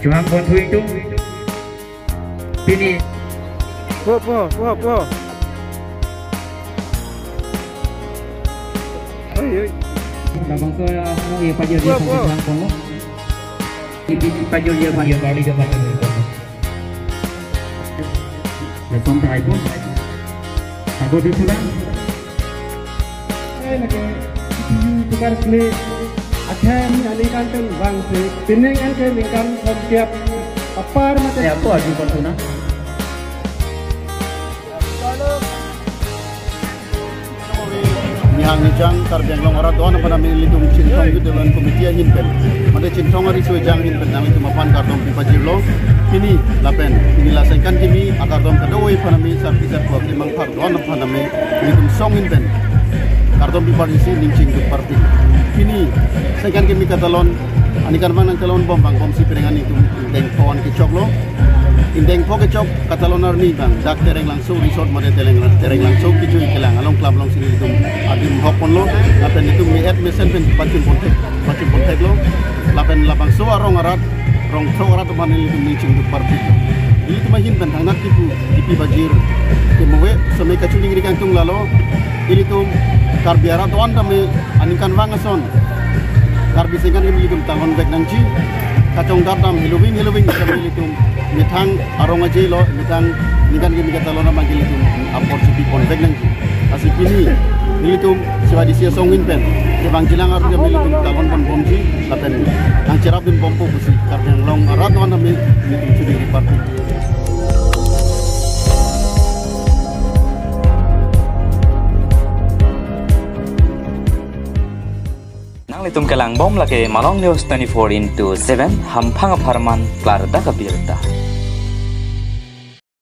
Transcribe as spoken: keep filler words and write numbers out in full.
Chevang ponthu ingtung. Pini. Po, po, po, po. Oi, oi. Labangso ya, no, ye pajir dia. Po, po. Chevang ponlo. Ye pajir dia, pajir bali dia, pajir dia. Lason taipo. Ago di pulang. Eh, lagi, tukar klik. Akhirnya aningkan pen bang si. Pining an ke ningkan thomkep. Apar mate. Ya, apa aju pon tuna? Nihang nijang Karbi Anglong arat do-an aphan nami ilitum Chinthong Youth Development Committee ahin pen, mate Chinthong ariso ejang ahin pen nanglitum aphan kardom pipajirlo. Pini lapen pini la sengkan kimi akardom kadokave aphan nami sarpi sarpo kemang phar do-an aphan nami ilitum song ahin pen kardom pipajirsi ning chingduk parpik. Pini sengkan kimi katalon, aningkanvang nangtalon bom bang bomsi penang ilitum ingdeng pho an kechoklo. Ingdeng pho kechok katalon arni bang dak Tereng Langso resort mate Tereng, Tereng Langso kejui kelang along klap alongsi ilitum adim hok ponlo. Lapen ilitum me-et mesen pen pachun ponthek, pachun pontheklo. Lapen labangso arong arat, rong throk arat aphan ilitum ning chingduk parpik. Ilitum ahin pen thangnat kipu kipi pajir kemowe seme kachuningri kangtung lalo. Ilitum Karbi arat do-an tame aningkanvang ason Karbi sengkan kimi ilitum talon vek nangji. Kachongdat dam heloving heloving kami ilitum methang arong aje lo, methang ningkan kimi katalon abang ilitum apor chipi pon vek nangji. Lasi pini ilitum Siva D C asong ahin pen kevang jilang arni kami ilitum talon pon bomji lapen nangcherap dun bompo pusi Karbi Anglong arat do-an tame ilitum chuningri parpik. Nanglitum kelang bom lake Malong News twenty-four into seven, hamphang apharman klardak abirta.